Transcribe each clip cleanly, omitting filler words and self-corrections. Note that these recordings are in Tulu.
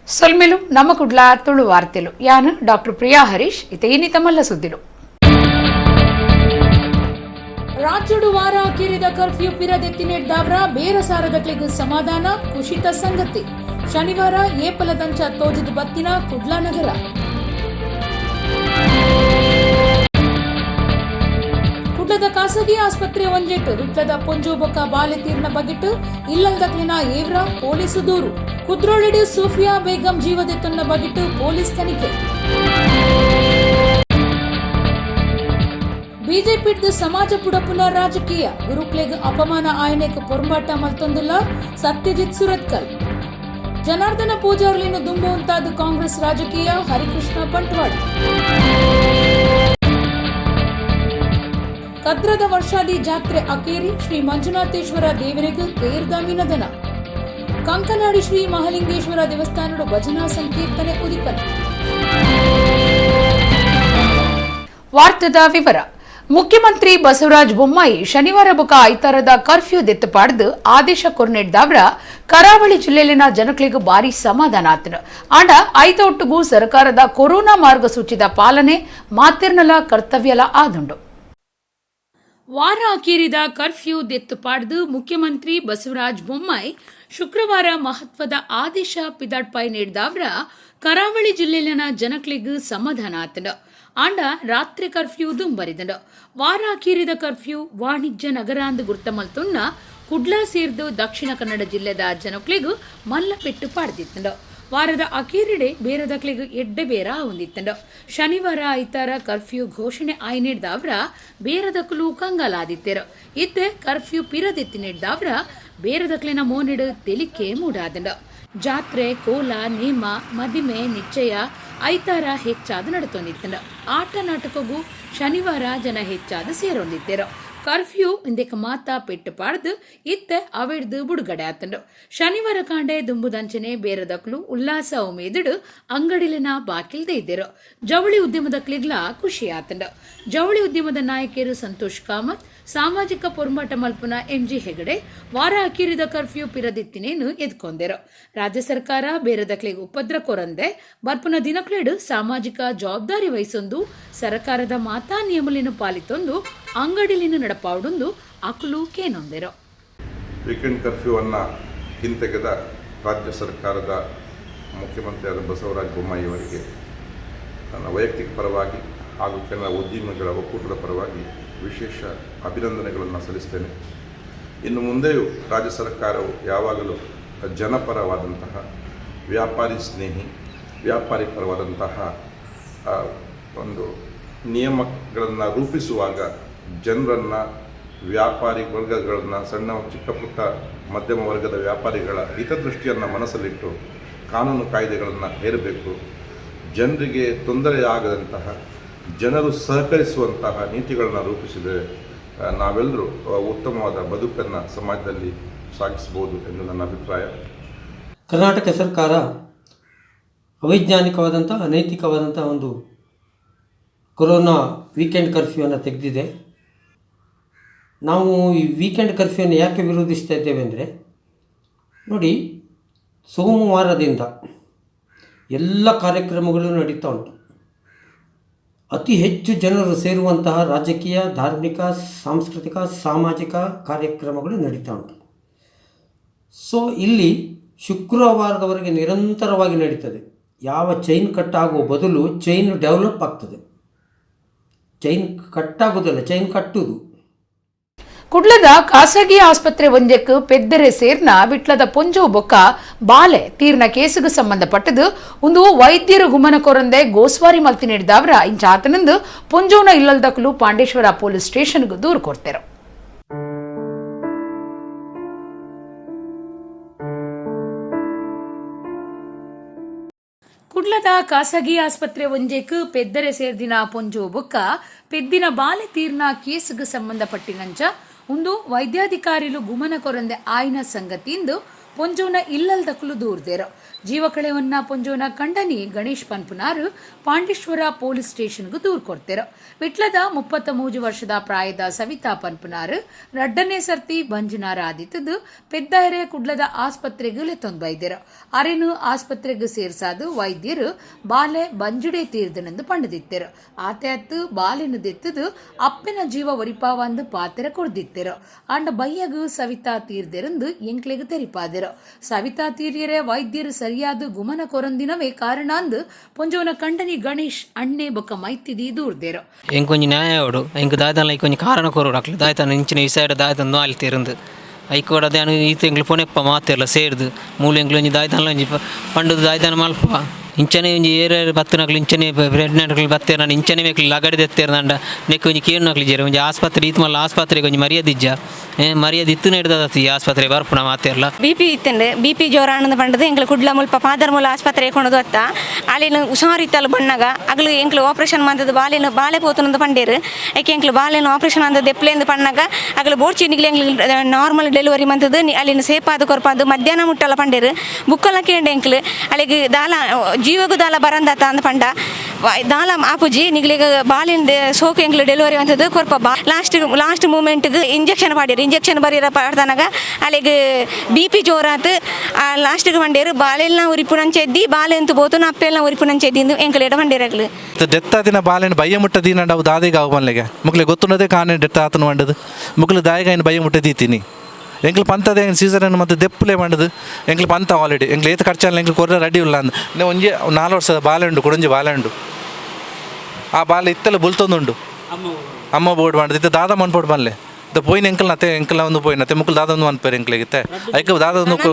ಸೊಲ್ಮೆಲು ನಮ್ಮ ಕುಡ್ಲ ತುಳು ವಾರ್ತೆಲು. ಯಾನ್ ಡಾಕ್ಟರ್ ಪ್ರಿಯಾ ಹರೀಶ್. ಇತ್ತೆ ಇನಿ ತಮಲ್ಲ ಸುದ್ದಿಲು. ರಾಜ್ಯಡು ವಾರ ಅಕೇರಿದ ಕರ್ಫ್ಯೂ ಪಿರದೆತ್ತಿನೆಡ್ದಾವ್ರ ಬೇರ ಸಾರದಕ್ಲೆಗ್ ಸಮಾಧಾನ, ಕುಷಿತ ಸಂಗತಿ. ಶನಿವಾರ ಏಪಲದಂಚ ತೋಜಿದ್ ಬತ್ತಿನ ಕುಡ್ಲ ನಗರ. ಕುಡ್ಲದ ಖಾಸಗಿ ಆಸ್ಪತ್ರೆ ಒಂಜೆಟ್ ವಿಟ್ಲದ ಪೊಂಜು ಬೊಕ್ಕ ಬಾಲೆ ತೀರ್ನ ಬಗೆಟ್ ಇಲ್ಲಲ್ದಕ್ಲಿನ ಏವ್ರ ಪೊಲೀಸು ದೂರು. ಕುದ್ರೋಳಿಡ್ ಸೂಫಿಯಾ ಬೇಗಂ ಜೀವದೆತ್ತೊನ್ನ ಬಗೆಟ್ ಪೊಲೀಸ್ ತನಿಖೆ. ಬಿಜೆಪಿಡ್ದು ಸಮಾಜ ಪುಡಪುನ ರಾಜಕೀಯ, ಗುರುಕ್ಲೆಗ್ ಅಪಮಾನ ಆಯನೆಕ್ ಪೊರ್ಂಬಾಟ ಮಲ್ತೊಂದುಲ್ಲ ಸತ್ಯಜಿತ್ ಸುರತ್ಕಲ್. ಜನಾರ್ದನ ಪೂಜಾರ್ಲಿನ ದುಂಬು ಉಂತಾದ ಕಾಂಗ್ರೆಸ್ ರಾಜಕೀಯ, ಹರಿಕೃಷ್ಣ ಬಂಟ್ವಾಳ. ಕದ್ರದ ವರ್ಷಾದಿ ಜಾತ್ರೆ ಅಕೇರಿ, ಶ್ರೀ ಮಂಜುನಾಥೇಶ್ವರ ದೇವರಿಗೆ ತೇರ್ದ ಮಿನದನ. ಕಂಕನಾಡಿ ಶ್ರೀ ಮಹಾಲಿಂಗೇಶ್ವರ ದೇವಸ್ಥಾನದ ಭಜನಾ ಸಂಕೀರ್ತನೆ ಉದಿಪನ. ವಾರ್ತದ ವಿವರ. ಮುಖ್ಯಮಂತ್ರಿ ಬಸವರಾಜ ಬೊಮ್ಮಾಯಿ ಶನಿವಾರ ಬೊಕ ಐತಾರದ ಕರ್ಫ್ಯೂ ದೆತ್ತು ಪಾಡ್ದು ಆದೇಶ ಕೊರ್ನೆಡ್ದಾವ್ರ ಕರಾವಳಿ ಜಿಲ್ಲೆಯಲ್ಲಿನ ಜನಕ್ಲೆಗ್ ಬಾರಿ ಸಮಾಧಾನ ಆತನು. ಆಂಡ ಐತ ಒಟ್ಟುಗು ಸರ್ಕಾರದ ಕೊರೋನಾ ಮಾರ್ಗಸೂಚಿದ ಪಾಲನೆ ಮಾತಿರ್ನಲ ಕರ್ತವ್ಯಲ ಆದುಂಡು. ವಾರ ಅಕೇರಿದ ಕರ್ಫ್ಯೂ ದೆತ್ತು ಪಾಡ್ದು ಮುಖ್ಯಮಂತ್ರಿ ಬಸವರಾಜ ಬೊಮ್ಮಾಯಿ ಶುಕ್ರವಾರ ಮಹತ್ವದ ಆದೇಶ ಪಿದಾಡ್ಪಾಯ್ ನೀಡಿದವರ ಕರಾವಳಿ ಜಿಲ್ಲೆಯಲ್ಲಿನ ಜನಕ್ಲೆಗ್ ಸಮಾಧಾನ ಆತನು. ಆಂಡ ರಾತ್ರಿ ಕರ್ಫ್ಯೂ ದುಂಬರಿದನು. ವಾರ ಅಕೇರಿದ ಕರ್ಫ್ಯೂ ವಾಣಿಜ್ಯ ನಗರ ಅಂದು ಗುರ್ತಮಲ್ತುನ್ನ ಕುಡ್ಲಾ ಸೇರ್ದು ದಕ್ಷಿಣ ಕನ್ನಡ ಜಿಲ್ಲೆದ ಜನಕ್ಲೆಗ್ ಮಲ್ಲ ಪೆಟ್ಟು ಪಾಡ್ದಿತ್ತಂಡು. ವಾರದ ಅಕೇರಿಡೆ ಬೇರದಕ್ಲೆಗ್ ಎಡ್ಡೆ ಬೇರ ಹೊಂದಿತ್ತಂಡು. ಶನಿವಾರ ಐತಾರ ಕರ್ಫ್ಯೂ ಘೋಷಣೆ ಆಯ್ ನೀಡ್ದವ್ರ ಬೇರದಕ್ಲು ಕಂಗಾಲಾದಿತ್ತೆರು. ಇತ್ತೆ ಕರ್ಫ್ಯೂ ಪಿರದೆತ್ತಿ ನೀಡ್ದವ್ರ ಬೇರದಕ್ಲಿನ ಮೋನಿಡು ತೆಲಿಕೆ ಮೂಡಾದಂಡು. ಜಾತ್ರೆ, ಕೋಲ, ನೇಮ, ಮದಿಮೆ, ನಿಶ್ಚಯ ಐತಾರ ಹೆಚ್ಚಾದ ನಡತೊಂದಿತ್ತಂಡು. ಆಟ ನಾಟಕಗೂ ಶನಿವಾರ ಜನ ಹೆಚ್ಚಾದ ಸೇರೊಂದಿತ್ತೆರು. ಕರ್ಫ್ಯೂ ಇಂದೆಕ್ ಮಾತಾ ಪೆಟ್ಟು ಪಾಡ್ದು ಇತ್ತೆ ಅವೆಡ್ದು ಬುಡುಗಡೆ ಆತಂಡು. ಶನಿವಾರ ಕಾಂಡೆ ದುಂಬುದಂಚನೆ ಬೇರದಕ್ಲು ಉಲ್ಲಾಸ ಉಮೇದುಡು ಅಂಗಡಿಲಿನ ಬಾಕಿಲ್ದೆ ಇದ್ದರು. ಜವಳಿ ಉದ್ಯಮದಕ್ಲಿಗ್ಲಾ ಖುಷಿ ಆತಂಡು. ಜವಳಿ ಉದ್ಯಮದ ನಾಯಕಿಯರು ಸಂತೋಷ್ ಕಾಮತ್, ಸಾಮಾಜಿಕ ಪೊರ್ಂಬಾಟ ಮಲ್ಪುನ ಎಂಜಿ ಹೆಗಡೆ ವಾರ ಅಕೀರಿದ ಕರ್ಫ್ಯೂ ಪಿರದಿತ್ತಿನೇನು ಎದ್ಕೊಂದೆರು. ರಾಜ್ಯ ಸರ್ಕಾರ ಬೇರದಕ್ಲಿಗೆ ಉಪದ್ರ ಕೊರಂದೆ ಬರ್ಪುನ ದಿನಕ್ಲೆಡು ಸಾಮಾಜಿಕ ಜವಾಬ್ದಾರಿ ವಹಿಸೊಂದು ಸರ್ಕಾರದ ಮಾತಾ ನಿಯಮಲಿನ ಪಾಲಿತೊಂದು ಅಂಗಡಿಲಿನ ನಡಪಾವುಡೊಂದು ಅಕುಲು ಕೇನೊಂದೆರು. ವೀಕೆಂಡ್ ಕರ್ಫ್ಯೂವನ್ನು ಹಿಂತೆಗೆದ ರಾಜ್ಯ ಸರ್ಕಾರದ ಮುಖ್ಯಮಂತ್ರಿಯಾದ ಬಸವರಾಜ ಬೊಮ್ಮಾಯಿಯವರಿಗೆ ನನ್ನ ವೈಯಕ್ತಿಕ ಪರವಾಗಿ ಹಾಗೂ ಕೆಲ ಉದ್ಯಮಿಗಳ ಒಕ್ಕೂಟದ ಪರವಾಗಿ ವಿಶೇಷ ಅಭಿನಂದನೆಗಳನ್ನು ಸಲ್ಲಿಸ್ತೇನೆ. ಇನ್ನು ಮುಂದೆಯೂ ರಾಜ್ಯ ಸರ್ಕಾರವು ಯಾವಾಗಲೂ ಜನಪರವಾದಂತಹ, ವ್ಯಾಪಾರಿ ಸ್ನೇಹಿ, ವ್ಯಾಪಾರಿ ಪರವಾದಂತಹ ಒಂದು ನಿಯಮಗಳನ್ನು ರೂಪಿಸುವಾಗ ಜನರನ್ನು, ವ್ಯಾಪಾರಿ ವರ್ಗಗಳನ್ನು, ಸಣ್ಣ ಚಿಕ್ಕ ಪುಟ್ಟ ಮಧ್ಯಮ ವರ್ಗದ ವ್ಯಾಪಾರಿಗಳ ಹಿತದೃಷ್ಟಿಯನ್ನು ಮನಸ್ಸಲ್ಲಿಟ್ಟು ಕಾನೂನು ಕಾಯ್ದೆಗಳನ್ನು ಹೇರಬೇಕು. ಜನರಿಗೆ ತೊಂದರೆಯಾಗದಂತಹ, ಜನರು ಸಹಕರಿಸುವಂತಹ ನೀತಿಗಳನ್ನು ರೂಪಿಸಿದರೆ ನಾವೆಲ್ಲರೂ ಉತ್ತಮವಾದ ಬದುಕನ್ನು ಸಮಾಜದಲ್ಲಿ ಸಾಗಿಸಬಹುದು ಎಂದು ನನ್ನ ಅಭಿಪ್ರಾಯ. ಕರ್ನಾಟಕ ಸರ್ಕಾರ ಅವೈಜ್ಞಾನಿಕವಾದಂಥ, ಅನೈತಿಕವಾದಂಥ ಒಂದು ಕೊರೋನಾ ವೀಕೆಂಡ್ ಕರ್ಫ್ಯೂವನ್ನು ತೆಗೆದಿದೆ. ನಾವು ಈ ವೀಕೆಂಡ್ ಕರ್ಫ್ಯೂವನ್ನು ಯಾಕೆ ವಿರೋಧಿಸ್ತಾ ಇದ್ದೇವೆ ಅಂದರೆ, ನೋಡಿ, ಸೋಮವಾರದಿಂದ ಎಲ್ಲ ಕಾರ್ಯಕ್ರಮಗಳು ನಡೀತಾ ಉಂಟು. ಅತಿ ಹೆಚ್ಚು ಜನರು ಸೇರುವಂತಹ ರಾಜಕೀಯ, ಧಾರ್ಮಿಕ, ಸಾಂಸ್ಕೃತಿಕ, ಸಾಮಾಜಿಕ ಕಾರ್ಯಕ್ರಮಗಳು ನಡೀತಾ ಉಂಟು. ಸೊ ಇಲ್ಲಿ ಶುಕ್ರವಾರದವರೆಗೆ ನಿರಂತರವಾಗಿ ನಡೀತದೆ. ಯಾವ ಚೈನ್ ಕಟ್ ಆಗುವ ಬದಲು ಚೈನ್ ಡೆವಲಪ್ ಆಗ್ತದೆ. ಚೈನ್ ಕಟ್ಟಾಗೋದಲ್ಲ, ಚೈನ್ ಕಟ್ಟುವುದು. ಕುಡ್ಲದ ಖಾಸಗಿ ಆಸ್ಪತ್ರೆ ಒಂಜೆಕ್ ಪೆದ್ದರೆ ಸೇರ್ನ ವಿಟ್ಲದ ಪೊಂಜೋ ಬೊಕ್ಕ ಬಾಲೆ ತೀರ್ನ ಕೇಸುಗು ಸಂಬಂಧಪಟ್ಟದು. ಒಂದು ವೈದ್ಯರು ಗುಮನ ಕೊರಂದೆ ಗೋಸ್ವಾರಿ ಮಲ್ತಿ ನೀಡಿದವರ ಇಂಚ ಆತನಂದು ಪೊಂಜೋನ ಇಲ್ಲಲ್ದಕ್ಲು ಪಾಂಡೇಶ್ವರ ಪೊಲೀಸ್ ಸ್ಟೇಷನ್ಗೆ ದೂರು ಕೊಡ್ತೇರು. ಕುಡ್ಲದ ಖಾಸಗಿ ಆಸ್ಪತ್ರೆ ಒಂಜೆಕ್ ಪೆದ್ದರೆ ಸೇರ್ದಿನ ಪೊಂಜೋ ಬೊಕ್ಕ ಪೆದ್ದಿನ ಬಾಲೆ ತೀರ್ನ ಕೇಸುಗು ಸಂಬಂಧಪಟ್ಟಿನಂಚ ಉಂದು ವೈದ್ಯಾಧಿಕಾರಿಲು ಗುಮನ ಕೊರಂದೆ ಆಯ್ನ ಸಂಗತಿಂದು ಪೊಂಜೋನ ಇಲ್ಲಲ್ದಕುಲು ದೂರ್ದೆರ್. ಜೀವಕಳೆವನ್ನ ಪೊಂಜೋನ ಕಂಡನಿ ಗಣೇಶ್ ಪನ್ಪುನಾರ್ ಪಾಂಡೇಶ್ವರ ಪೊಲೀಸ್ ಸ್ಟೇಷನ್ಗ್ ದೂರ್ ಕೊರ್ತೆರ್. ವಿಟ್ಲದ 33 ವರ್ಷದ ಪ್ರಾಯದ ಸವಿತಾ ಪನ್ಪುನಾರ್ ರಡ್ಡನೇ ಸರ್ತಿ ಬಂಜಿನಾರ್ ಆದಿತ್ತದು ಪೆದ್ದಾಯರೆ ಕುಡ್ಲದ ಆಸ್ಪತ್ರೆಗ್ ಲೆತ್ತೊಂದು ಬೈದೆರ್. ಅರೆನ್ ಆಸ್ಪತ್ರೆಗ್ ಸೇರ್ಸಾದ್ ವೈದ್ಯರು ಬಾಲೆ ಬಂಜಿಡೆ ತೀರ್ದನೆಂದು ಪಂಡದಿತ್ತೆರ್. ಆತೆ ಅತ್ತು ಬಾಲೆನು ದೆತ್ತದು ಅಪ್ಪೆನ ಜೀವ ಒರಿಪಾವಂದು ಪಾತೆರ ಕೊರ್ದಿತ್ತೆರ್. ಆಂಡ ಬಯ್ಯಗ್ ಸವಿತಾ ತೀರ್ದೆರೆಂದು ಎಂಕ್ಲೆಗ್ ತೆರಿಪಾದೆರ್. ಸವಿತಾ ತೀರ್ಯರೆ ವೈದ್ಯರು ಸರಿಯಾದ ಗುಮನ ಕೊರಂದಿನವೇ ಕಾರಣ ಅಂದ್ ಪೊಂಜೋನ ಕಂಡನಿ ಗಣೇಶ್ ಅಣ್ಣೆ ಬೊಕ್ಕ ಮೈತಿದಿ ದೂರ್ದೆರ್. ಎಂಕೊಂಜಿ ನ್ಯಾಯ ಆವೊಡು, ಎಂಕ್ ದಾದನ ಐಕೊಂಜಿ ಕಾರಣ ಕೊರೊಡು. ಅಕ್ಲು ದಾಯ್ತಾನ ಇಂಚಿನ ವಿಷಯಡ್ ದಾಯ್ತಂದು ಆಲ್ತೇರಂದು ಐಕೋಡ ದಾನ ಈತ ಎಂಕ್ಲು ಪೊನೆಪ್ಪ ಮಾತೆರ್ಲ ಸೇರ್ದು ಮೂಲು ಎಂಕ್ಲು ಒಂಜಿ ದಾಯ್ತನ್ಲ ಒಂಜಿ ಪಂಡುದು ದಾಯ್ತನ ಮಲ್ಪ. ಇಂಚನೆ ಒಂಜಿ ಏರೇರು ಬತ್ತಿನಕ್ಲು ಇಂಚನೆ ಪ್ರೆಗ್ನೆಂಟ್ ಬತ್ತೇರ್, ಇಂಚನೆ ಮೆಕ್ಲು ಲಗಡೆ ದೆತ್ತೇರ್. ನಂಡ ನೆಕ್ ಒಂಜಿ ಕೇನುನಕ್ಲು ಇಜ್ಜೆರ್. ಒಂಜಿ ಆಸ್ಪತ್ರೆ ಈತ್ ಮಲ್ಲ ಆಸ್ಪತ್ರೆಗೆ ಒಂಜಿ ಮರ್ಯಾದೆ ಇಜ್ಜ? ಮರ್ಯಾದೆ ಇತ್ತಿನ ಹಿಡ್ದದ ಈ ಆಸ್ಪತ್ರೆ ಬರ್ಪುನ ಮಾತೆರ್ಲ. ಬಿ ಪಿ ಇತ್ತಂಡೆ, ಬಿ ಪಿ ಜೋರಾಣದ ಪಂಡದು ಎಂಕ್ಲು ಕುಡ್ಲ ಮುಲ್ಪ ಫಾದರ್ ಮೂಲ ಆಸ್ಪತ್ರೆ ಕೊಣದು ಅತ್ತ. ಅಲ್ಲಿನ ಹುಷಾರಿತ್ತಲ್ಲ ಬಣ್ಣಗ ಅಗಲು ಎಂಕ್ಲು ಆಪರೇಷನ್ ಮಂದದ ಬಾಲೆನು ಬಾಲೆ ಪೋತುನಂದು ಪಂಡೇರು. ಐಕೆ ಎಂಕ್ಲು ಬಾಲೆನು ಆಪರೇಷನ್ ಅಂದ ದೆಪ್ಲೆಂದು ಪಣ್ಣಗ ಅಗಲು ಬೋಡ್ಚಿ ನಿಗ್ಲು ಎಂಕ್ಲು ನಾರ್ಮಲ್ ಡೆಲಿವರಿ ಮಂತದ್ದು ಅಲ್ಲಿನ ಸೇಪಾದ ಕೊರ್ಪಾದು ಮಧ್ಯಾಹ್ನ ಮುಟ್ಟಲ್ಲ ಪಂಡೇರು. ಬುಕ್ಕೆಲ್ಲ ಕೇಂಡೆ ಎಂಕ್ಲು ಅಲ್ಲಿಗೆ ದಾಲ ಜೀವಗು ದಾಲ ಬರಂದಾತ ಅಂದ ಪಂಡ ದಾಲ ಆಪುಜಿ ನಿಗ್ಲಿಗ ಬಾಲಿನ ಸೋಕು ಎಂಕ್ಲು ಡೆಲಿವರಿ ಅಂತದ್ದು ಕೊರ್ಪ. ಬಾ ಲಾಸ್ಟ್ ಲಾಸ್ಟ್ ಮೂಮೆಂಟ್ಗೆ ಇಂಜೆಕ್ಷನ್ ಪಾಡಿರು. ಇಂಜೆಕ್ಷನ್ ಬರೀರ ಪಾಡ್ದನಗ ಅಲ್ಲಿಗೆ ಬಿ ಪಿ ಜೋರಾತು. ಲಾಸ್ಟ್ಗೆ ಬಂಡೇರು ಬಾಲೆಲ್ಲ ಉರಿಪುಣಂಚೆದ್ದಿ ಬಾಲೆ ಅಂತ ಬೋತು ಅಪ್ಪೆಲ್ಲ ಉರಿಪುಣಂಚೆದ್ದಿ ಎಂಕ್ಲೇಡ ಬಂಡೇರಗ್ಲು. ಡೆತ್ ಆದಿನ ಬಾಲೆನ ಬಯ್ಯ ಮುಟ್ಟ ದೀನಂಡ ಅವು ದಾದಿಗೆ ಅವು ಬನ್ಲೆಗೆ ಮುಕ್ಲೆ ಗೊತ್ತುನ್ನದೇ ಕಾನೆ ಡೆತ್ ಆತನು వంಡದು ಮುಕ್ಲು ದಾಯಿಗ ఆయన ಬಯ್ಯ ಮುಟ್ಟ ದೀತೀನಿ. ಎಂಕ್ಲು ಪಂತದ ಎಂಕ್ ಸೀಸನ್ ಮತ್ತು ದೆಪ್ಪುಲೆ ಮಂಡದು ಎಂಕ್ಲು ಪಂತ ಆಲ್ರೆಡಿ ಎಂಕ್ಲು ಏತ್ ಖರ್ಚಾಲ ಎಂಕ್ಲು ಕೊರ್ರೆ ರೆಡಿ ಇಲ್ಲ ಅಂದ್. ಒಂಜಿ 4 ವರ್ಷದ ಬಾಲೆ ಉಂಡು, ಕುಡೊಂಜಿ ಬಾಲೆ ಉಂಡು. ಆ ಬಾಲೆ ಇತ್ತಲ ಬುಲ್ತೊಂದುಂಡು ಅಮ್ಮ ಬೋರ್ಡ್ ಮಂಡದು ಇತ್ತ ದಾದ ಮನ್ಪೋಡು ಬನ್ಲೆ ಇತ್ತ ಪೋಯಿನ ಎಂಕಲ್ ನತೆ ಎಂಕಲ್ ಒಂದು ಪೋಯಿನ ನತೆ ಮುಕ್ಲು ದಾದ ಒಂದು ಮನ್ಪೇರು ಎಂಕ್ಲೆಗ್ ಇತ್ತೆ ಐಕ್ ದಾದ ಒಂದು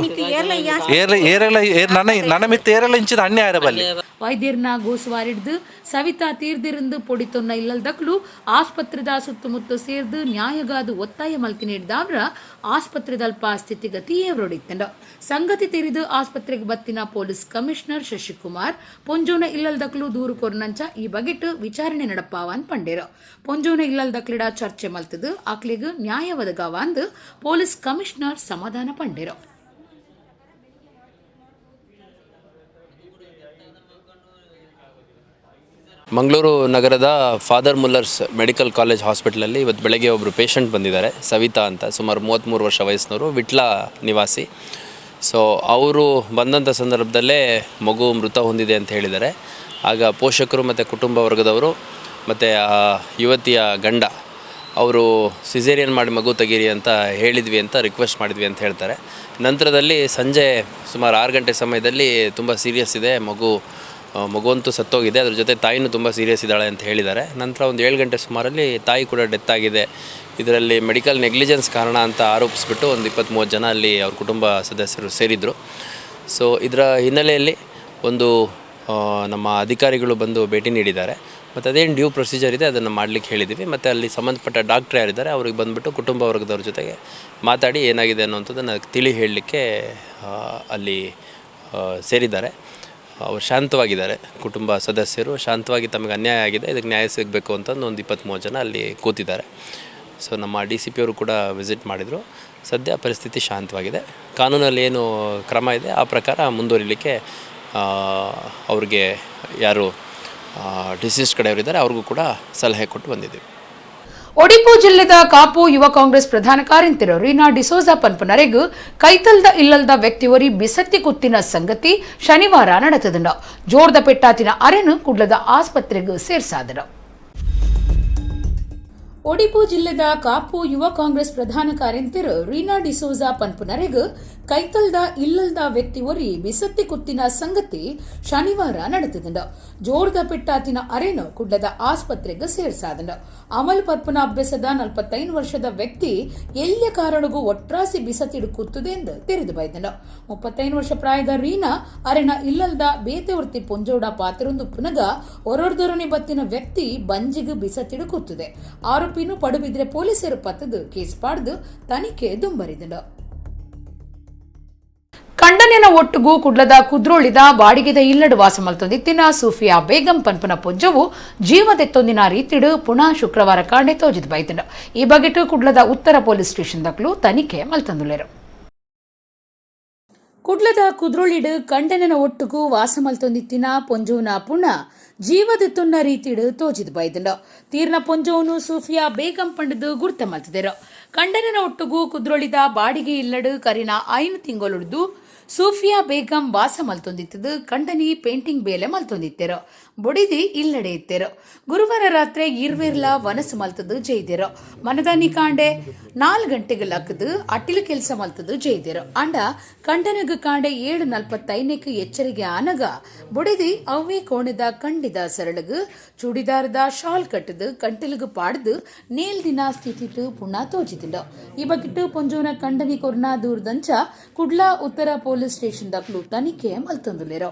ಏರ್ಲ ಏರೆಲ್ಲ ಏರ್ ನನ ನನ ಮಿತ್ತ ಏರೆಲ್ಲ ಇಂಚಿನ ಅನ್ಯಾಯ ಬಲ್ಲಿ. ವೈದ್ಯರ್ನ ಗೋಸುವಾರಿಡ್ದು ಸವಿತಾ ತೀರ್ದಿರಂದು ಪೊಡಿತೊನ್ನ ಇಲ್ಲಲ್ದಕ್ಲು ಆಸ್ಪತ್ರೆದ ಸುತ್ತಮುತ್ತ ಸೇರ್ದು ನ್ಯಾಯಗಾದು ಒತ್ತಾಯ ಮಲ್ತಿ ನೀಡಿದವ್ರ ಆಸ್ಪತ್ರೆದಲ್ಪ ಸ್ಥಿತಿಗತಿ ಏವ್ರೊಡಿತ್ತಂಡ. ಸಂಗತಿ ತೆರಿದು ಆಸ್ಪತ್ರೆಗೆ ಬತ್ತಿನ ಪೊಲೀಸ್ ಕಮಿಷನರ್ ಶಶಿಕುಮಾರ್ ಪೊಂಜೋನ ಇಲ್ಲಲ್ದಕ್ಲು ದೂರು ಕೊರ್ನಂಚ ಈ ಬಗೆಟ್ ವಿಚಾರಣೆ ನಡಪಾವನ್ ಪಂಡೇರು. ಪೊಂಜೋನ ಇಲ್ಲಲ್ದಕ್ಲಿಡ ಚರ್ಚೆ ಮಲ್ತದು ಆಕ್ಲಿಗ್ ನ್ಯಾಯ ಒದಗಾವಂದು ಪೊಲೀಸ್ ಕಮಿಷನರ್ ಸಮಾಧಾನ ಪಂಡೇರು. ಮಂಗಳೂರು ನಗರದ father Muller's medical college ಹಾಸ್ಪಿಟ್ಲಲ್ಲಿ ಇವತ್ತು ಬೆಳಗ್ಗೆ ಒಬ್ಬರು ಪೇಷಂಟ್ ಬಂದಿದ್ದಾರೆ, ಸವಿತಾ ಅಂತ, ಸುಮಾರು 33 ವರ್ಷ ವಯಸ್ಸಿನವರು, ವಿಟ್ಲ ನಿವಾಸಿ. ಸೊ ಅವರು ಬಂದಂಥ ಸಂದರ್ಭದಲ್ಲೇ ಮಗು ಮೃತ ಹೊಂದಿದೆ ಅಂತ ಹೇಳಿದ್ದಾರೆ. ಆಗ ಪೋಷಕರು ಮತ್ತು ಕುಟುಂಬ ವರ್ಗದವರು ಮತ್ತು ಆ ಯುವತಿಯ ಗಂಡ ಅವರು ಸಿಸೇರಿಯನ್ ಮಾಡಿ ಮಗು ತೆಗೀರಿ ಅಂತ ಹೇಳಿದ್ವಿ ಅಂತ ರಿಕ್ವೆಸ್ಟ್ ಮಾಡಿದ್ವಿ ಅಂತ ಹೇಳ್ತಾರೆ. ನಂತರದಲ್ಲಿ ಸಂಜೆ ಸುಮಾರು 6 ಗಂಟೆ ಸಮಯದಲ್ಲಿ ತುಂಬ ಸೀರಿಯಸ್ ಇದೆ ಮಗು, ಮಗುವಂತೂ ಸತ್ತೋಗಿದೆ, ಅದ್ರ ಜೊತೆ ತಾಯಿನೂ ತುಂಬ ಸೀರಿಯಸ್ ಇದ್ದಾಳೆ ಅಂತ ಹೇಳಿದ್ದಾರೆ. ನಂತರ ಒಂದು 7 ಗಂಟೆ ಸುಮಾರಲ್ಲಿ ತಾಯಿ ಕೂಡ ಡೆತ್ ಆಗಿದೆ, ಇದರಲ್ಲಿ ಮೆಡಿಕಲ್ ನೆಗ್ಲಿಜೆನ್ಸ್ ಕಾರಣ ಅಂತ ಆರೋಪಿಸ್ಬಿಟ್ಟು ಒಂದು 20-30 ಜನ ಅಲ್ಲಿ ಅವ್ರ ಕುಟುಂಬ ಸದಸ್ಯರು ಸೇರಿದರು. ಸೊ ಇದರ ಹಿನ್ನೆಲೆಯಲ್ಲಿ ಒಂದು ನಮ್ಮ ಅಧಿಕಾರಿಗಳು ಬಂದು ಭೇಟಿ ನೀಡಿದ್ದಾರೆ ಮತ್ತು ಅದೇನು ಡ್ಯೂ ಪ್ರೊಸೀಜರ್ ಇದೆ ಅದನ್ನು ಮಾಡಲಿಕ್ಕೆ ಹೇಳಿದ್ದೀವಿ. ಮತ್ತು ಅಲ್ಲಿ ಸಂಬಂಧಪಟ್ಟ ಡಾಕ್ಟ್ರ್ ಯಾರಿದ್ದಾರೆ ಅವ್ರಿಗೆ ಬಂದುಬಿಟ್ಟು ಕುಟುಂಬ ವರ್ಗದವ್ರ ಜೊತೆಗೆ ಮಾತಾಡಿ ಏನಾಗಿದೆ ಅನ್ನುವಂಥದ್ದನ್ನು ತಿಳಿ ಹೇಳಲಿಕ್ಕೆ ಅಲ್ಲಿ ಸೇರಿದ್ದಾರೆ. ಅವರು ಶಾಂತವಾಗಿದ್ದಾರೆ, ಕುಟುಂಬ ಸದಸ್ಯರು ಶಾಂತವಾಗಿ ತಮಗೆ ಅನ್ಯಾಯ ಆಗಿದೆ, ಇದಕ್ಕೆ ನ್ಯಾಯ ಸಿಗಬೇಕು ಅಂತಂದು ಒಂದು 20-30 ಜನ ಅಲ್ಲಿ ಕೂತಿದ್ದಾರೆ. ಸೊ ನಮ್ಮ D C P ಅವರು ಕೂಡ ವಿಸಿಟ್ ಮಾಡಿದರು. ಸದ್ಯ ಪರಿಸ್ಥಿತಿ ಶಾಂತವಾಗಿದೆ. ಕಾನೂನಲ್ಲಿ ಏನು ಕ್ರಮ ಇದೆ ಆ ಪ್ರಕಾರ ಮುಂದುವರಿಲಿಕ್ಕೆ ಅವ್ರಿಗೆ ಯಾರು ಡಿಸೀಸ್ ಕಡೆಯವರಿದ್ದಾರೆ ಅವ್ರಿಗೂ ಕೂಡ ಸಲಹೆ ಕೊಟ್ಟು ಬಂದಿದ್ದೀವಿ. ಒಡಿಪು ಜಿಲ್ಲೆದ ಕಾಪು ಯುವ ಕಾಂಗ್ರೆಸ್ ಪ್ರಧಾನ ಕಾರ್ಯಂತಿರು ರೀನಾ ಡಿಸೋಜಾ ಪನ್ಪನರೆಗ್ ಕೈತಲ್ದ ಇಲ್ಲಲ್ದ ವ್ಯಕ್ತಿವರಿ ಬಿಸತ್ತಿ ಕುತ್ತಿನ ಸಂಗತಿ ಶನಿವಾರ ನಡೆತದಂಡ. ಜೋರ್ದ ಪೆಟ್ಟಾತಿನ ಅರೆನು ಕುಡ್ಲದ ಆಸ್ಪತ್ರೆಗೆ ಸೇರ್ಸಾದರು. ಒಡಿಪು ಜಿಲ್ಲೆದ ಕಾಪು ಯುವ ಕಾಂಗ್ರೆಸ್ ಪ್ರಧಾನ ಕಾರ್ಯಂತಿರು ರೀನಾ ಡಿಸೋಜಾ ಪನ್ಪುನರೆಗ್ ಕೈತಲ್ದ ಇಲ್ಲಲ್ದ ವ್ಯಕ್ತಿವರಿ ಬಿಸತ್ತಿ ಕುತ್ತಿನ ಸಂಗತಿ ಶನಿವಾರ ನಡೆತದಂಡ. ಜೋರ್ದ ಪೆಟ್ಟಾತಿನ ಅರೆನು ಕುಡ್ಲದ ಆಸ್ಪತ್ರೆಗೆ ಸೇರ್ಸಾದಂಡ. ಅಮಲ್ ಪರ್ಪುನ ಅಭ್ಯಾಸದ 45 ವರ್ಷದ ವ್ಯಕ್ತಿ ಎಲ್ಲಿಯ ಕಾರಣಗೂ ಒಟ್ರಾಸಿ ಬಿಸತಿಡು ಕುತ್ತದೆ ಎಂದು ತೆರೆದು ಬೈದಂಡ. 35 ವರ್ಷ ಪ್ರಾಯದ ರೀನಾ ಅರೆನ ಇಲ್ಲಲ್ದ ಬೇತೆವರ್ತಿ ಪೊಂಜೋಡ ಪಾತ್ರೊಂದು ಪುನಗ ಒರೊರ್ದೊರನೆ ಬತ್ತಿನ ವ್ಯಕ್ತಿ ಬಂಜಿಗೆ ಬಿಸತಿಡು ಕೂತ್ತದೆ. ಆರೋಪಿನೂ ಪಡುಬಿದ್ರೆ ಪೊಲೀಸರು ಪತ್ತದು ಕೇಸ್ ಪಾಡ್ದು ತನಿಖೆ ದುಂಬರಿದಂಡ. ಕಂಡನೆನ ಒಟ್ಟುಗು ಕುಡ್ಲದ ಕುದ್ರೋಳಿದ ಬಾಡಿಗೆದ ಇಲ್ಲಡು ವಾಸ ಮಲ್ತೊಂದಿತ್ತಿನ ಸೂಫಿಯಾ ಬೇಗಂ ಪನ್ಪನ ಪೊಜ್ಜವು ಜೀವದೆತ್ತೊಂದಿನ ರೀತಿಡು ಪುನಃ ಶುಕ್ರವಾರ ಕಾಂಡೆ ತೋಜಿದ್ ಬೈತಂಡು. ಈ ಬಗೆಟು ಕುಡ್ಲದ ಉತ್ತರ ಪೊಲೀಸ್ ಸ್ಟೇಷನ್ ದಕ್ಲು ತನಿಖೆ ಮಲ್ತಂದುಲೆರು. ಕುಡ್ಲದ ಕುದ್ರೋಳಿಡ್ ಕಂಡನನ ಒಟ್ಟುಗು ವಾಸ ಮಲ್ತೊಂದಿತ್ತಿನ ಪೊಂಜೋನ ಪುಣ ಜೀವದ ತುನ್ನ ರೀತಿಡ್ ತೋಜಿದ್ ಬೈದುಂಡು. ತೀರ್ನ ಪೊಂಜೋನು ಸೂಫಿಯಾ ಬೇಗಂ ಪಂಡದು ಗುರ್ತ ಮಲ್ತದೆರು. ಕಂಡನನ ಒಟ್ಟುಗು ಕುದ್ರೋಳಿದ ಬಾಡಿಗೆ ಇಲ್ಲಡು ಕರಿನ 5 ತಿಂಗೊಲುಡ್ದು ಸೂಫಿಯಾ ಬೇಗಂ ವಾಸ ಮಲ್ತೊಂದಿತ್ತದು. ಕಂಡನಿ ಪೇಂಟಿಂಗ್ ಬೇಲೆ ಮಲ್ತೊಂದಿತ್ತೆರು. ಬೊಡಿದಿ ಇಲ್ಲಡೆ ಇತ್ತೆರು. ಗುರುವಾರ ರಾತ್ರಿ ಇರ್ವೆರ್ಲ ವನಸು ಮಲ್ತದು ಜೈದೆರು. ಮನದಾನಿ ಕಾಂಡೆ 4 ಗಂಟೆಗೆ ಲಕ್ಕದು ಅಟ್ಟಿಲು ಕೆಲಸ ಮಲ್ತದು ಜೈದೆರು. ಅಂಡ ಕಂಡನಗ ಕಾಂಡೆ 7:45ಕ್ಕೆ ಎಚ್ಚರಿಗೆ ಆನಗ ಬೊಡಿದಿ ಅವ್ವೇ ಕೋಣೆದ ಕಂಡಿದ ಸರಳಗು ಚೂಡಿದಾರದ ಶಾಲ್ ಕಟ್ಟದು ಕಂಟೆಲುಗು ಪಾಡ್ದು ನೇಲ್ ದಿನ ಸ್ಥಿತಿಟ್ಟು ಪುಣ್ಣ ತೋಜಿದಿಂಡು. ಈ ಬಗ್ಗಿಟ್ಟು ಪೊಂಜೋನ ಕಂಡನಿ ಕೊರ್ನ ದೂರದಂಚ ಕುಡ್ಲಾ ಉತ್ತರ ಪೊಲೀಸ್ ಸ್ಟೇಷನ್ ದಾಖಲು ತನಿಖೆ ಮಲ್ತೊಂದುಲ್ಲೆರು.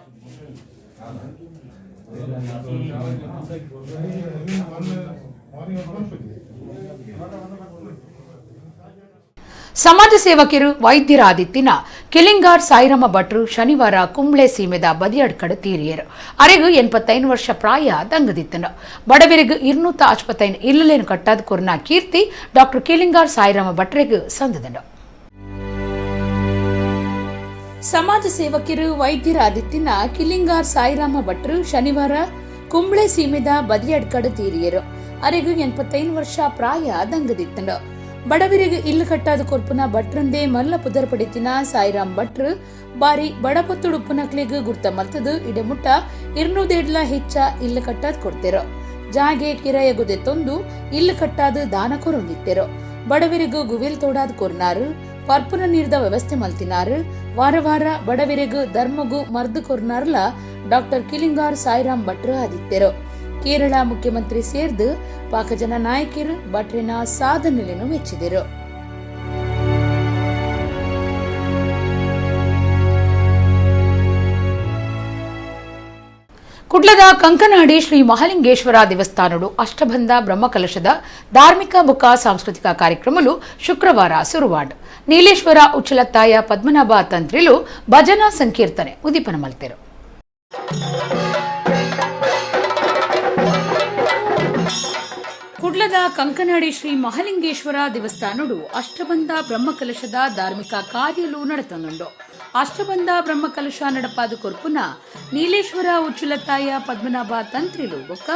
ಸಮಾಜ ಸೇವಕರು ವೈದ್ಯರಾದಿತ್ತಿನ ಕಿಲಿಂಗಾರ್ ಸಾಯಿರಾಮ ಭಟ್ರು ಶನಿವಾರ ಕುಂಬ್ಳೆ ಸೀಮೆದ ಬದಿಯಡ್ಕಡೆ ತೀರಿಯರು. ಅರೆಗು 85 ವರ್ಷ ಪ್ರಾಯ ದಂಗದಿತ್ತನು. ಬಡವರಿಗೆ 255 ಇಲ್ಲಲೇನು ಕಟ್ಟಾದ ಕೊರ್ನ ಕೀರ್ತಿ ಡಾಕ್ಟರ್ ಕಿಲಿಂಗಾರ್ ಸಾಯಿರಾಮ ಭಟ್ರೆಗ್ ಸಂದದನು. ಸಮಾಜ ಸೇವಕರು ವೈದ್ಯರಾದಿತ್ತಿನ ಕಿಲಿಂಗಾರ್ ಸಾಯಿರಾಮ ಭಟ್ರು ಶನಿವಾರ ಕುಂಬ್ಳೆ ಸೀಮೆದ ಬದಿಯಡ್ಕಡೆ ತೀರಿಯರು. ಅರೆಗು 85 ವರ್ಷ ಪ್ರಾಯ ದಂಗದಿತ್ತನು. ಬಡವರಿಗೆ ಇಲ್ಲು ಕಟ್ಟಾದ ಕೊರ್ಪುನ ಭಟ್ರಂದೇ ಮಲ್ಲ ಪುದರ್ ಪಡಿತಿನ ಸಾಯಿರಾಮ್ ಭಟ್ರು ಬಾರಿ ಬಡಪತ್ತುಡುಪ್ಪುನಕ್ಲೆಗ್ ಗುರ್ತ ಮಲ್ತದು ಇಡೆಮುಟ್ಟ 250 ಹೆಚ್ಚ ಇಲ್ಲು ಕಟ್ಟಾದ ಕೊಡ್ತೇರು. ಜಾಗೆ ಕಿರಾಯ ಗುದೆ ತೊಂದು ಇಲ್ಲು ಕಟ್ಟಾದ ದಾನ ಕೊರೊಂದಿತ್ತೆರು. ಬಡವರಿಗೂ ಗುವೆಲ್ ತೋಡಾದ ಕೊರ್ನಾರು, ಪರ್ಪುನ ನೀರ್ದ ವ್ಯವಸ್ಥೆ ಮಲ್ತಿನಾರು, ವಾರ ವಾರ ಬಡವರಿಗೂ ಧರ್ಮಗು ಮರ್ದು ಕೊರ್ನಾರ್ಲ ಡಾಕ್ಟರ್ ಕಿಲಿಂಗಾರ್ ಸಾಯಿರಾಮ್ ಭಟ್ರು ಆದಿತ್ತೆರು. ಕೇರಳ ಮುಖ್ಯಮಂತ್ರಿ ಸೇರ್ದು ಪಾಕಜನ ನಾಯಕರು ಭಟ್ರಿನ ಸಾಧನೆಯನ್ನು ಮೆಚ್ಚಿದರು. ಕುಡ್ಲದ ಕಂಕನಾಡಿ ಶ್ರೀ ಮಹಾಲಿಂಗೇಶ್ವರ ದೇವಸ್ಥಾನಡು ಅಷ್ಟಬಂಧ ಬ್ರಹ್ಮಕಲಶದ ಧಾರ್ಮಿಕ ಬುಕ್ಕ ಸಾಂಸ್ಕೃತಿಕ ಕಾರ್ಯಕ್ರಮಲು ಶುಕ್ರವಾರ ಸುರುವಾಡ್. ನೀಲೇಶ್ವರ ಉಚ್ಚಲತ್ತಾಯ ಪದ್ಮನಾಭ ತಂತ್ರಿಲು ಭಜನಾ ಸಂಕೀರ್ತನೆ ಉದೀಪನ ಮಲ್ತೆರು. ಕುಡ್ಲದ ಕಂಕನಾಡಿ ಶ್ರೀ ಮಹಾಲಿಂಗೇಶ್ವರ ದೇವಸ್ಥಾನಡು ಅಷ್ಟಬಂಧ ಬ್ರಹ್ಮಕಲಶದ ಧಾರ್ಮಿಕ ಕಾರ್ಯಲು ನಡೆತನುಂಡು. ಅಷ್ಟಬಂಧ ಬ್ರಹ್ಮಕಲಶ ನಡಪಾದ ಕೊರ್ಪುನ ನೀಲೇಶ್ವರ ಉಚ್ಚಲತ್ತಾಯ ಪದ್ಮನಾಭ ತಂತ್ರಿಲು ಬೊಕ್ಕ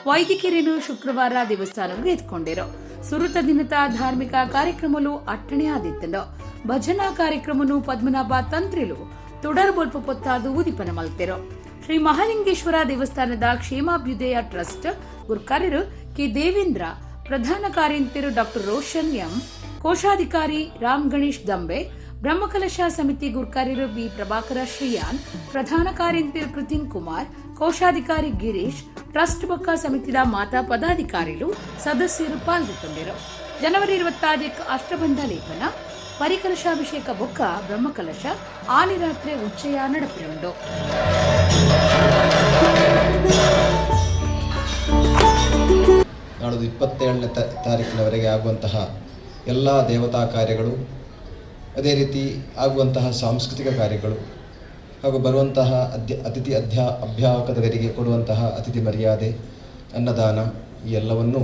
ವೈದಿಕರೇನು ಶುಕ್ರವಾರ ದೇವಸ್ಥಾನಕ್ಕೆ ಎತ್ಕೊಂಡಿರು. ಸುರುತ ದಿನದ ಧಾರ್ಮಿಕ ಕಾರ್ಯಕ್ರಮಲು ಅಟ್ಟಣೆ ಆದಿತ್ತಂಡು. ಭಜನಾ ಕಾರ್ಯಕ್ರಮನು ಪದ್ಮನಾಭ ತಂತ್ರಿಲು ತುಡರ್ ಬೊಲ್ಪ ಪೊತ್ತಾದು ಉದಿಪನ ಮಲ್ತೆರು. ಶ್ರೀ ಮಹಾಲಿಂಗೇಶ್ವರ ದೇವಸ್ಥಾನದ ಕ್ಷೇಮಾಭ್ಯುದಯ ಟ್ರಸ್ಟ್ ಗುರ್ಕಾರ್ಯರು ಕೆ ದೇವೇಂದ್ರ, ಪ್ರಧಾನ ಕಾರ್ಯಂತಿರು ಡಾಕ್ಟರ್ ರೋಷನ್ ಎಂ, ಕೋಶಾಧಿಕಾರಿ ರಾಮ್ ಗಣೇಶ್ ದಂಬೆ, ಬ್ರಹ್ಮಕಲಶ ಸಮಿತಿ ಗುರ್ಕಾರ್ಯರು ಬಿ ಪ್ರಭಾಕರ ಶ್ರೀಯಾನ್, ಪ್ರಧಾನ ಕಾರ್ಯಂತಿರು ಕೃತಿನ್ ಕುಮಾರ್, ಕೋಶಾಧಿಕಾರಿ ಗಿರೀಶ್, ಟ್ರಸ್ಟ್ ಬೊಕ್ಕ ಸಮಿತಿದ ಮಾತಾ ಪದಾಧಿಕಾರಿಗಳು ಸದಸ್ಯರು ಪಾಲ್ಗೊಂಡಿರು. ಜನವರಿ 26 ಅಷ್ಟಬಂಧ ಲೇಪನ, ಪರಿಕಲಶಾಭಿಷೇಕ ಬೊಕ್ಕ ಬ್ರಹ್ಮಕಲಶ ಆನಿರಾತ್ರಿ ಉಚ್ಚಯ ನಡಪಿರುಂಡು. ನಾಳದು 27ನೇ ತಾರೀಕಿನವರೆಗೆ ಆಗುವಂತಹ ಎಲ್ಲ ದೇವತಾ ಕಾರ್ಯಗಳು, ಅದೇ ರೀತಿ ಆಗುವಂತಹ ಸಾಂಸ್ಕೃತಿಕ ಕಾರ್ಯಗಳು ಹಾಗೂ ಬರುವಂತಹ ಅತಿಥಿ ಅಭ್ಯಾಗತರಿಗೆ ಕೊಡುವಂತಹ ಅತಿಥಿ ಮರ್ಯಾದೆ, ಅನ್ನದಾನ, ಈ ಎಲ್ಲವನ್ನೂ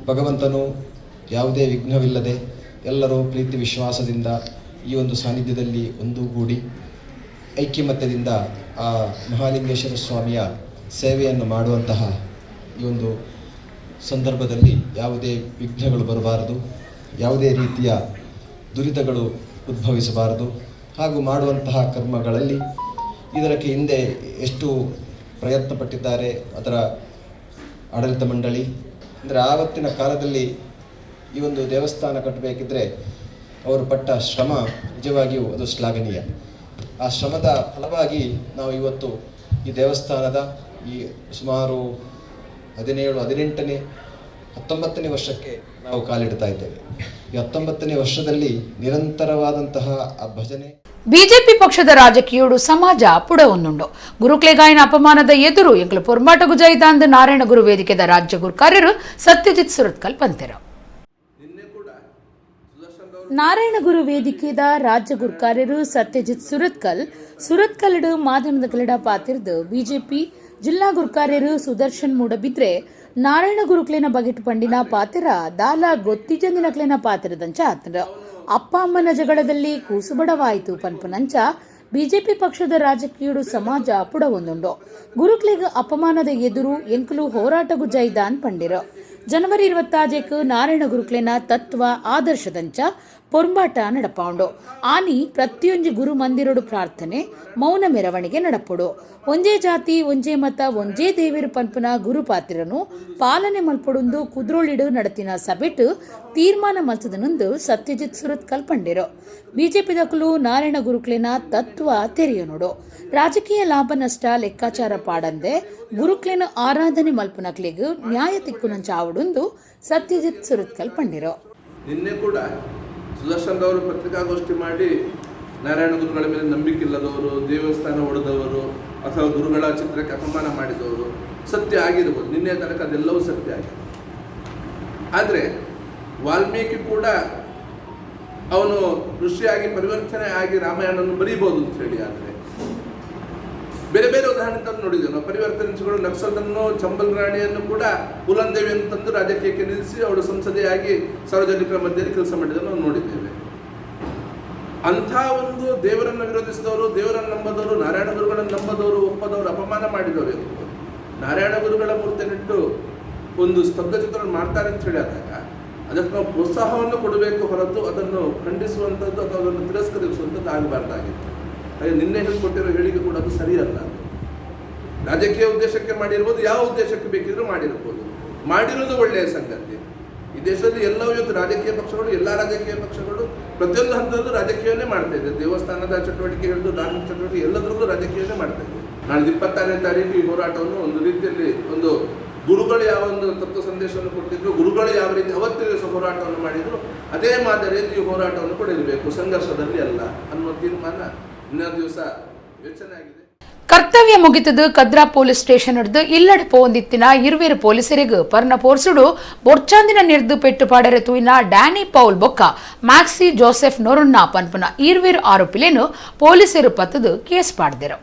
ಭಗವಂತನು ಯಾವುದೇ ವಿಘ್ನವಿಲ್ಲದೆ ಎಲ್ಲರೂ ಪ್ರೀತಿ ವಿಶ್ವಾಸದಿಂದ ಈ ಒಂದು ಸಾನ್ನಿಧ್ಯದಲ್ಲಿ ಒಂದುಗೂಡಿ ಐಕ್ಯಮತ್ಯದಿಂದ ಆ ಮಹಾಲಿಂಗೇಶ್ವರ ಸ್ವಾಮಿಯ ಸೇವೆಯನ್ನು ಮಾಡುವಂತಹ ಈ ಒಂದು ಸಂದರ್ಭದಲ್ಲಿ ಯಾವುದೇ ವಿಘ್ನಗಳು ಬರಬಾರದು, ಯಾವುದೇ ರೀತಿಯ ದುರಿತಗಳು ಉದ್ಭವಿಸಬಾರದು ಹಾಗೂ ಮಾಡುವಂತಹ ಕರ್ಮಗಳಲ್ಲಿ ಇದಕ್ಕೆ ಹಿಂದೆ ಎಷ್ಟು ಪ್ರಯತ್ನ ಪಟ್ಟಿದ್ದಾರೆ ಅದರ ಆಡಳಿತ ಮಂಡಳಿ ಅಂದರೆ ಆವತ್ತಿನ ಕಾಲದಲ್ಲಿ ಈ ಒಂದು ದೇವಸ್ಥಾನ ಕಟ್ಟಬೇಕಿದ್ರೆ ಅವರು ಪಟ್ಟ ಶ್ರಮ ನಿಜವಾಗಿಯೂ ಅದು ಶ್ಲಾಘನೀಯ. ಆ ಶ್ರಮದ ಫಲವಾಗಿ ನಾವು ಇವತ್ತು ಈ ದೇವಸ್ಥಾನದ ಈ ಸುಮಾರು 17, 18ನೇ, 19ನೇ ವರ್ಷಕ್ಕೆ ನಾವು ಕಾಲಿಡ್ತಾ ಇದ್ದೇವೆ. ಈ 19ನೇ ವರ್ಷದಲ್ಲಿ ನಿರಂತರವಾದಂತಹ ಆ ಭಜನೆ. ಬಿಜೆಪಿ ಪಕ್ಷದ ರಾಜಕೀಯೋಡು ಸಮಾಜ ಪುಡವನ್ನುಂಡು. ಗುರುಕ್ಲೆಗಾಯನ ಅಪಮಾನದ ಎದುರು ಎಂಕಲು ಪೊರ್ಮಾಟ ಗುಜಾಯಿದಾಂದ ನಾರಾಯಣ ಗುರು ವೇದಿಕೆದ ರಾಜ್ಯ ಗುರುಕಾರ್ಯರು ಸತ್ಯಜಿತ್ ಸುರತ್ಕಲ್ ಪಂತೆರು. ನಾರಾಯಣ ಗುರು ವೇದಿಕೆದ ರಾಜ್ಯ ಗುರುಕಾರ್ಯರು ಸತ್ಯಜಿತ್ ಸುರತ್ಕಲ್ ಸುರತ್ಕಲ್ಡು ಮಾಧ್ಯಮದ ಕಲಡ ಪಾತಿರ್ದು ಬಿಜೆಪಿ ಜಿಲ್ಲಾ ಗುರುಕಾರ್ಯರು ಸುದರ್ಶನ್ ಮೂಡಬಿದ್ರೆ ನಾರಾಯಣ ಗುರುಕ್ಲೇನ ಬಗೆಟ್ ಪಂಡಿನ ಪಾತಿರ ದಾಲ ಗೊತ್ತಿಜಂದಿನಕ್ಲೇನ ಪಾತಿರದಂಚ ಆತನ. ಅಪ್ಪ ಅಮ್ಮನ ಜಗಳದಲ್ಲಿ ಕೂಸುಬಡವಾಯಿತು ಪನ್ಪುನಂಚ BJP ಪಕ್ಷದ ರಾಜಕೀಯಡು ಸಮಾಜ ಪುಡವೊಂದುಂಡು. ಗುರುಕ್ಲೆಗ್ ಅಪಮಾನದ ಎದುರು ಎಂಕುಲು ಹೋರಾಟಗು ಜೈದಾನ್ ಪಂಡಿರು. ಜನವರಿ 26ಕ್ ನಾರಾಯಣ ಗುರುಕ್ಲೆನ ತತ್ವ ಆದರ್ಶದಂಚ ಪೊರ್ಂಬಾಟ ನಡಪಾಂಡು. ಆನಿ ಪ್ರತಿಯೊಂಜಿ ಗುರು ಮಂದಿರಡು ಪ್ರಾರ್ಥನೆ ಮೌನ ಮೆರವಣಿಗೆ ನಡಪೊಡು. ಒಂಜೇ ಜಾತಿ ಒಂಜೇ ಮತ ಒಂಜೇ ದೇವರು ಪನ್ಪುನ ಗುರು ಪಾತ್ರನು ಪಾಲನೆ ಮಲ್ಪೊಡುಂದು ಕುದ್ರೋಳಿಡು ನಡತಿನ ಸಭೆಟ್ ತೀರ್ಮಾನ ಮಲ್ತದನಂದು ಸತ್ಯಜಿತ್ ಸುರತ್ಕಲ್ ಪಂಡಿರು. ಬಿಜೆಪಿ ದಕಲು ನಾರಾಯಣ ಗುರುಕ್ಲೆನ ತತ್ವ ತೆರೆಯನುಡು. ರಾಜಕೀಯ ಲಾಭ ನಷ್ಟ ಲೆಕ್ಕಾಚಾರ ಪಾಡಂದೆ ಗುರುಕ್ಲೆನ ಆರಾಧನೆ ಮಲ್ಪುನಕ್ಲೆಗ್ ನ್ಯಾಯ ತಿಕ್ಕುನಂಚ ಆವಡುಂದು ಸತ್ಯಜಿತ್ ಸುರತ್ಕಲ್ ಪಂಡಿರು. ನಿನ್ನೆ ಕೂಡ ಸುದರ್ಶನ್ ರವರು ಪತ್ರಿಕಾಗೋಷ್ಠಿ ಮಾಡಿ ನಾರಾಯಣ ಗುರುಗಳ ಮೇಲೆ ನಂಬಿಕೆ ಇಲ್ಲದವರು, ದೇವಸ್ಥಾನ ಒಡೆದವರು ಅಥವಾ ಗುರುಗಳ ಚಿತ್ರಕ್ಕೆ ಅಪಮಾನ ಮಾಡಿದವರು ಸತ್ಯ ಆಗಿರ್ಬೋದು. ನಿನ್ನೆ ತನಕ ಅದೆಲ್ಲವೂ ಸತ್ಯ ಆಗಿದೆ. ಆದರೆ ವಾಲ್ಮೀಕಿ ಕೂಡ ಅವನು ಋಷಿಯಾಗಿ ಪರಿವರ್ತನೆ ಆಗಿ ರಾಮಾಯಣವನ್ನು ಬರೀಬೋದು ಅಂತ ಹೇಳಿ, ಆದರೆ ಬೇರೆ ಬೇರೆ ಉದಾಹರಣೆ ತಂದು ನೋಡಿದ್ದೇವೆ ನಾವು. ಪರಿವರ್ತನೆಗಳು ನಕ್ಸಲನ್ನು, ಚಂಬಲ್ ರಾಣಿಯನ್ನು ಕೂಡ ದೇವಿಯನ್ನು ತಂದು ರಾಜಕೀಯಕ್ಕೆ ನಿಲ್ಲಿಸಿ ಅವಳು ಸಂಸದೆಯಾಗಿ ಸಾರ್ವಜನಿಕರ ಮಧ್ಯದಲ್ಲಿ ಕೆಲಸ ಮಾಡಿದ್ದನ್ನು ನಾವು ನೋಡಿದ್ದೇವೆ. ಅಂಥ ಒಂದು ದೇವರನ್ನು ವಿರೋಧಿಸಿದವರು, ದೇವರನ್ನು ನಂಬದವರು, ನಾರಾಯಣ ಗುರುಗಳನ್ನು ನಂಬದವರು, ಒಪ್ಪದವರು, ಅಪಮಾನ ಮಾಡಿದವರು ಎದುರು ನಾರಾಯಣ ಗುರುಗಳ ಮೂರ್ತಿಯನ್ನಿಟ್ಟು ಒಂದು ಸ್ತಬ್ಧ ಚಿತ್ರವನ್ನು ಮಾಡ್ತಾರೆ ಅಂತ ಹೇಳಿದಾಗ ಅದಕ್ಕೆ ನಾವು ಪ್ರೋತ್ಸಾಹವನ್ನು ಕೊಡಬೇಕು ಹೊರತು ಅದನ್ನು ಖಂಡಿಸುವಂಥದ್ದು ಅಥವಾ ಅದನ್ನು ತಿರಸ್ಕರಿಸುವಂಥದ್ದು ಆಗಬಾರ್ದಾಗಿತ್ತು. ಹಾಗೆ ನಿನ್ನೆ ಹೇಳಿಕೊಟ್ಟಿರೋ ಹೇಳಿಕೆ ಕೂಡ ಅದು ಸರಿಯಲ್ಲ. ರಾಜಕೀಯ ಉದ್ದೇಶಕ್ಕೆ ಮಾಡಿರ್ಬೋದು, ಯಾವ ಉದ್ದೇಶಕ್ಕೆ ಬೇಕಿದ್ರೂ ಮಾಡಿರ್ಬೋದು. ಮಾಡಿರೋದು ಒಳ್ಳೆಯ ಸಂಗತಿ. ಈ ದೇಶದಲ್ಲಿ ಎಲ್ಲವೂ ಇವತ್ತು ರಾಜಕೀಯ ಪಕ್ಷಗಳು, ಎಲ್ಲ ರಾಜಕೀಯ ಪಕ್ಷಗಳು ಪ್ರತಿಯೊಂದು ಹಂತದಲ್ಲೂ ರಾಜಕೀಯವನ್ನೇ ಮಾಡ್ತಾ ಇದೆ. ದೇವಸ್ಥಾನದ ಚಟುವಟಿಕೆ ಹಿಡಿದು ಧಾರ್ಮಿಕ ಚಟುವಟಿಕೆ ಎಲ್ಲದರಲ್ಲೂ ರಾಜಕೀಯವನ್ನೇ ಮಾಡ್ತಾ ಇದೆ. ನಾಳೆ 26ನೇ ತಾರೀಕು ಈ ಹೋರಾಟವನ್ನು ಒಂದು ರೀತಿಯಲ್ಲಿ ಒಂದು ಗುರುಗಳು ಯಾವ ಒಂದು ತತ್ವ ಸಂದೇಶವನ್ನು ಕೊಟ್ಟಿದ್ರು, ಗುರುಗಳು ಯಾವ ರೀತಿ ಅವತ್ತಿನ ದಿವಸ ಹೋರಾಟವನ್ನು ಮಾಡಿದ್ರು ಅದೇ ಮಾದರಿಯಲ್ಲಿ ಈ ಹೋರಾಟವನ್ನು ಕೂಡ ಇರಬೇಕು, ಸಂಘರ್ಷದಲ್ಲಿ ಅಲ್ಲ ಅನ್ನುವ ತೀರ್ಮಾನ ಇನ್ನೊಂದು ದಿವಸ ಯೋಚನೆ ಆಗಿದೆ. ಕರ್ತವ್ಯ ಮುಗಿತದು ಕದ್ರಾ ಪೊಲೀಸ್ ಸ್ಟೇಷನ್ ಹಿಡಿದು ಇಲ್ಲಡೆ ಪೋಂದಿತ್ತಿನ ಇರುವೇರು ಪೊಲೀಸರಿಗೂ ಪರ್ನ ಪೋರ್ಸುಡು ಬೊರ್ಚಾಂದಿನ ನಿರ್ದು ಪೆಟ್ಟು ಪಾಡರೆ ತೂಯಿನ ಡ್ಯಾನಿ ಪೌಲ್ ಬೊಕ್ಕ ಮ್ಯಾಕ್ಸಿ ಜೋಸೆಫ್ ನೊರುನ್ನ ಪನ್ಪುನ ಇರುವೇರು ಆರೋಪಿಲೇನು ಪೊಲೀಸರು ಪತ್ತದು ಕೇಸ್ ಪಾಡ್ದಿರು.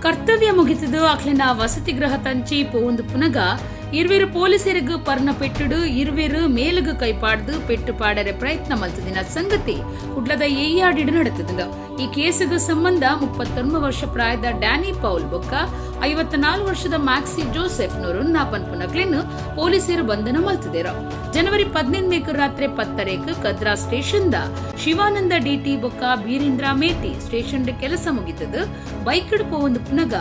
ಕರ್ತವ್ಯ ಮುಗಿತದು ಅಕ್ಲಿನ ವಸತಿ ಗೃಹ ತಂಚಿ ಪೋಂದು ಪುನಗ ಇರುವೇರು ಪೊಲೀಸರಿಗೂ ಪರ್ನ ಪೆಟ್ಟುಡು ಇರುವೇರು ಮೇಲುಗು ಕೈಪಾಡ್ದು ಪೆಟ್ಟು ಪಾಡರೆ ಪ್ರಯತ್ನ ಮಲ್ತದಿನ ಸಂಗತಿ ಕುಡ್ಲದ ಏಯಾಡಿಡು ನಡೆತದ. ಈ ಕೇಸುಗ ಸಂಬಂಧ 39 ವರ್ಷ ಪ್ರಾಯದ ಡ್ಯಾನಿ ಪೌಲ್ ಬೊಕ್ಕ 54 ವರ್ಷದ ಮ್ಯಾಕ್ಸಿ ಜೋಸೆಫ್ ನೊರುನ್ನ ಪನ್ಪುನಕ್ಲೆನ್ ಪೊಲೀಸರು ಬಂಧನ ಮಲ್ತದಿರು. ಜನವರಿ 15 ರಾತ್ರಿ 10 Kadra station the Shivananda DT ಬೊಕ್ಕ ಬೀರೇಂದ್ರ ಮೇಟಿ ಸ್ಟೇಷನ್ ಕೆಲಸ ಮುಗಿತದು ಬೈಕ್ ಪೋವೊಂದು ಪುನಗ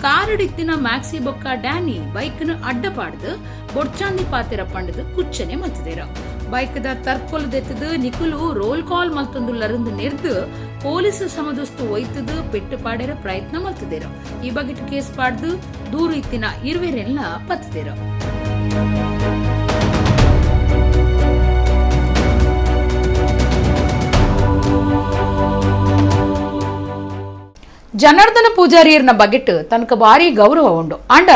ಕಾರಡಿತ್ತಿನ ಮ್ಯಾಕ್ಸಿ ಬೊಕ್ಕ ಡ್ಯಾನಿ ಬೈಕ್ನು ಅಡ್ಡ ಪಾಡ್ದು ಬೊಡ್ಚಾಂದಿ ಪಾತೆರ ಪಂಡದು ಕುಚ್ಚನೆ ಮಲ್ತದಿರು. ಬೈಕ್ದ ತರ್ಕೊಲದೆತ್ತದು ನಿಕುಲು ರೋಲ್ ಕಾಲ್ ಮಲ್ತೊಂದುಲ್ಲರಂದು ನೆರ್ದು ಪೊಲೀಸ್ ಸಮದೋಸ್ತು ಒಯ್ತದು ಪೆಟ್ಟು ಪಾಡೆರ ಪ್ರಯತ್ನ ಮಲ್ತದಿರು. ಈ ಬಗ್ಗೆ ಕೇಸ್ ಪಾಡ್ದು ದೂರು ಇತ್ತಿನ ಇರುವೆರೆಲ್ಲ ಪತ್ತದಿರು. ಜನಾರ್ದನ ಪೂಜಾರಿಯರ್ನ ಬಗೆಟ್ ತನಕ ಭಾರಿ ಗೌರವ ಉಂಡು. ಅಂಡ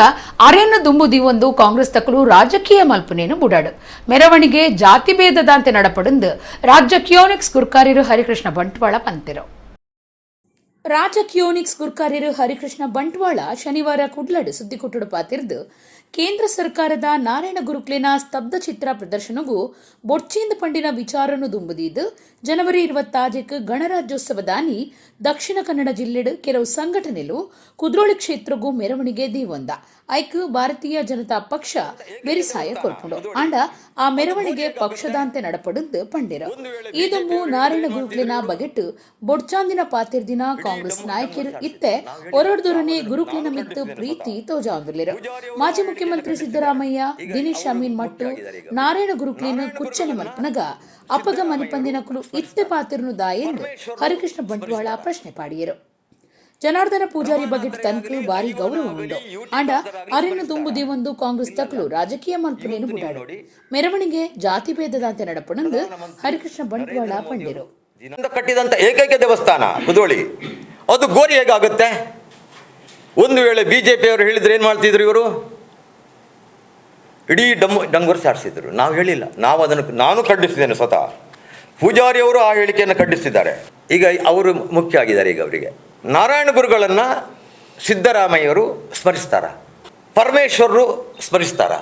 ಅರೆಯನ್ನು ದುಂಬು ದಿವೊಂದು ಕಾಂಗ್ರೆಸ್ ತಕಲು ರಾಜಕೀಯ ಮಲ್ಪನೇನು ಬುಡಾಡು. ಮೆರವಣಿಗೆ ಜಾತಿ ಭೇದದಂತೆ ನಡಪಡಂದು ರಾಜ್ಯ ಕಿಯೋನಿಕ್ಸ್ ಗುರ್ಕಾರ್ಯರು ಹರಿಕೃಷ್ಣ ಬಂಟ್ವಾಳ ಪಂತಿರು. ರಾಜ್ಯ ಕಿಯೋನಿಕ್ಸ್ ಗುರ್ಕಾರ್ಯರು ಹರಿಕೃಷ್ಣ ಬಂಟ್ವಾಳ ಶನಿವಾರ ಕುಡ್ಲಡು ಸುದ್ದಿಕೊಟ್ಟುಡು ಪಾತಿರ್ದು ಕೇಂದ್ರ ಸರ್ಕಾರದ ನಾರಾಯಣ ಗುರುಕ್ಲೆನ ಸ್ತಬ್ಧ ಚಿತ್ರ ಪ್ರದರ್ಶನಗೂ ಬೊಡ್ಚೀಂದ ಪಂಡಿನ ವಿಚಾರನು ದುಂಬುದೀದು ಜನವರಿ 26 ಗಣರಾಜ್ಯೋತ್ಸವದಾನಿ ದಕ್ಷಿಣ ಕನ್ನಡ ಜಿಲ್ಲೆಡು ಕೆಲವು ಸಂಘಟನೆಲು ಕುದ್ರೋಳಿ ಕ್ಷೇತ್ರಗೂ ಮೆರವಣಿಗೆ ದೀವೊಂದ ಐಕ್ ಭಾರತೀಯ ಜನತಾ ಪಕ್ಷ ಬೆರಿಸಾಯ ಕೊರ್ಪುಂಡು. ಆಂಡ ಆ ಮೆರವಣಿಗೆ ಪಕ್ಷದಾಂತೆ ನಡಪಡುಂದು ಪಂಡಿರು. ಈ ದುಂಬು ನಾರಾಯಣ ಗುರುಕ್ಲೆನ ಬಗೆಟ್ ಬೊಡ್ಚಾಂದಿನ ಪಾತಿರ್ದಿನ ಕಾಂಗ್ರೆಸ್ ನಾಯಕರು ಇತ್ತೆ ಒರಡ್ದೊರನೆ ಗುರುಕ್ಲಿನ ಮಿತ್ತು ಪ್ರೀತಿ ತೋಜಾವಂದಿರ್ಲಿರು. ಮಾಜಿ ಮುಖ್ಯಮಂತ್ರಿ ಸಿದ್ದರಾಮಯ್ಯ, ದಿನೇಶ್ ಅಮೀನ್ ಮಟ್ಟು ನಾರಾಯಣ ಗುರುಕ್ಲಿನ ಕುಚ್ಚನೆ ಮಲ್ಪನಗ ಅಪಗ ಮನಿಪಂದಿನ ಕುಲು ಇತ್ತೆ ಪಾತಿರ್ನು ದಾಯೆಂದು ಹರಿಕೃಷ್ಣ ಬಂಟ್ವಾಳ ಪ್ರಶ್ನೆ ಪಾಡಿಯರು. ಜನಾರ್ದನ ಪೂಜಾರಿ ಬಗ್ಗೆ ತನಕು ಭಾರಿ ಗೌರವ ಉಂಡು. ಆಂಡ ಅರೆನ್ನು ತುಂಬು ದಿವೊಂದು ಕಾಂಗ್ರೆಸ್ ತಕಲು ರಾಜಕೀಯ ಮಲ್ಪನೇನು ಬುಡಾಡು. ಮೆರವಣಿಗೆ ಜಾತಿ ಭೇದದಂತೆ ನಡಪಣಂದು ಹರಿಕೃಷ್ಣ ಬಂಟ್ವಾಳ ಪಂಡಿರು. ಕಟ್ಟಿದಂತ ಏಕೈಕ ದೇವಸ್ಥಾನ ಕುದ್ರೋಳಿ, ಅದು ಗೋರಿ ಹೇಗಾಗುತ್ತೆ? ಒಂದು ವೇಳೆ ಬಿಜೆಪಿಯವರು ಹೇಳಿದ್ರೆ ಏನು ಮಾಡ್ತಿದ್ರು ಇವರು? ಇಡೀ ಡಂಗುರು ಸಾರಿಸಿದ್ರು. ನಾವು ಹೇಳಿಲ್ಲ, ನಾವು ಅದನ್ನು ನಾನು ಖಂಡಿಸಿದ್ದೇನೆ ಸ್ವತಃ. ಪೂಜಾರಿಯವರು ಆ ಹೇಳಿಕೆಯನ್ನು ಖಂಡಿಸಿದ್ದಾರೆ. ಈಗ ಅವರು ಮುಖ್ಯ ಆಗಿದ್ದಾರೆ. ಈಗ ಅವರಿಗೆ ನಾರಾಯಣ ಗುರುಗಳನ್ನು ಸಿದ್ದರಾಮಯ್ಯವರು ಸ್ಮರಿಸ್ತಾರ, ಪರಮೇಶ್ವರರು ಸ್ಮರಿಸ್ತಾರ?